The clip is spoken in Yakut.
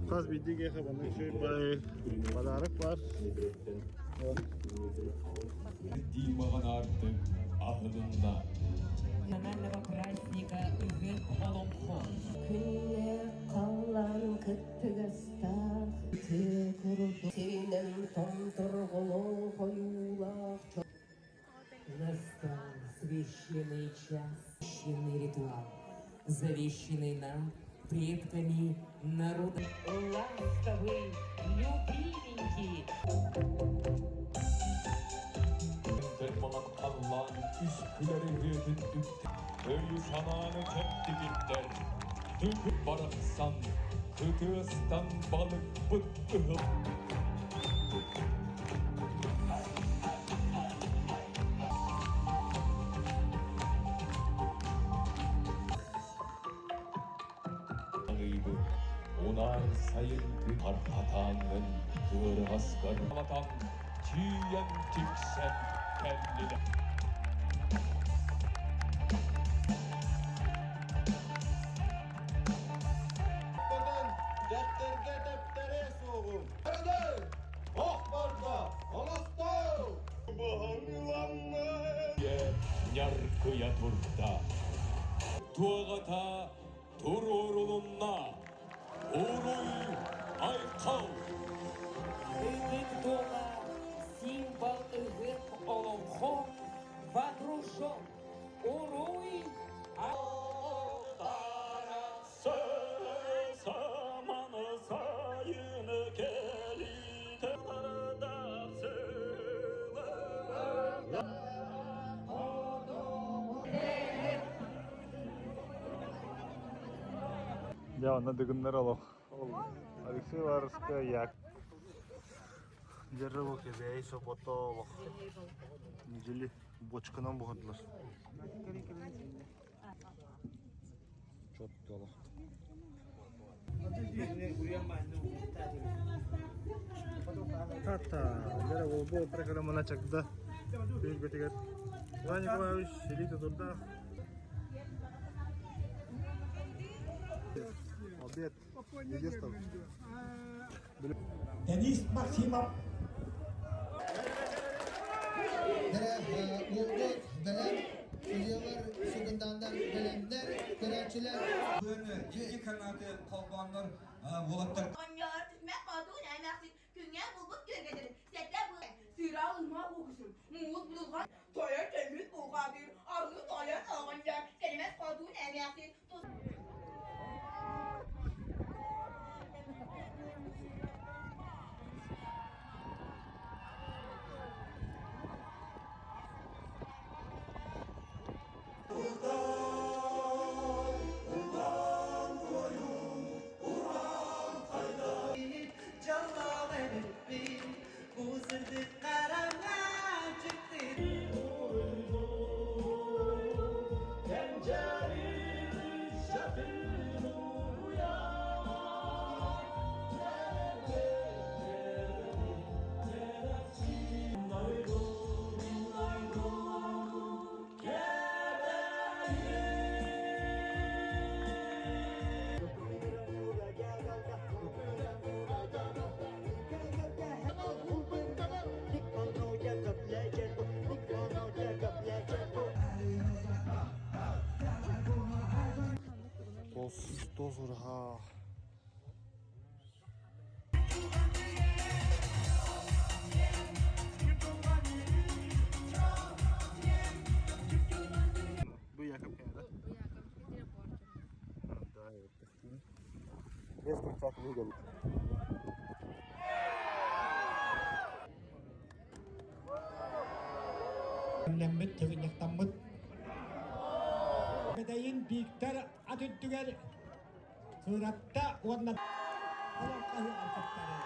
Хас биирдии киһиэхэ маннык үчүгэй баай подарок баар. Димаҕын аартык аһылынна. Национального праздника Ыһыах Олоҥхо. Күннээх халлаан кыттыгастаах тыа курдук сиринэн томторҕолоох ойуулаах Настал священный час, священный ритуал, завещанный нам предками народа. Ласковый, любименький. Манатхаллаан үс күлэр үһүөтүн үкт өйү-санааны чэбдигирдэр түк барахсан кытыастан балыкпыт ыһыл Унаар сайын күн архатааҥҥын кыарыҕаскар ватан тиийэн тиксэн кэллилэр. Потом дэптэргэ тэптэрэ суоҕум. Ох барда, оҥостоо! Ньаркыйа турда. Туоҕата туруорулунна. Уруй айхал! Ыһык дуола символ ыһык олоҥхо водружен. Уруй Дьэ, онно дыгыннар олох. Ол Алексей Ларская як. Дьэрэ кэбээйи сопото олох. Недели бочканан буһардылар. Чотко олох. Тата, дьэрэ болбу программана чагда. Бигбитигэр Иван Николаевич илии тутурдаах. Обед. Единство. Денис Максимов. Уолбут бэлэм, судьялар, секундандар бэлэмнэр, көрөөччүлэр. Быаны икки канаты холбооннор уолаттар. Оҕонньор түһмэх хотун эмээхсин күҥҥэ булбут күөгэлэрин сэттэ бу сыра ылма угусун муус булулҕан тойон көмүс булҕаатыыр арыы тойон оҕонньор сэлимэс хотун эмээхсин тус Дьоллоох эбиппин, бу сырдык хараҥа дьикти. Тос, тос ураһа. Бу Яков кэннэ. Да, Без курчак выгол. Нэммит, тыгынньахтаммыт. Бэдэйин Бииктэр ат үрдүгэр кыыратта уонна олоҥхо ыһыаҕар кыттары.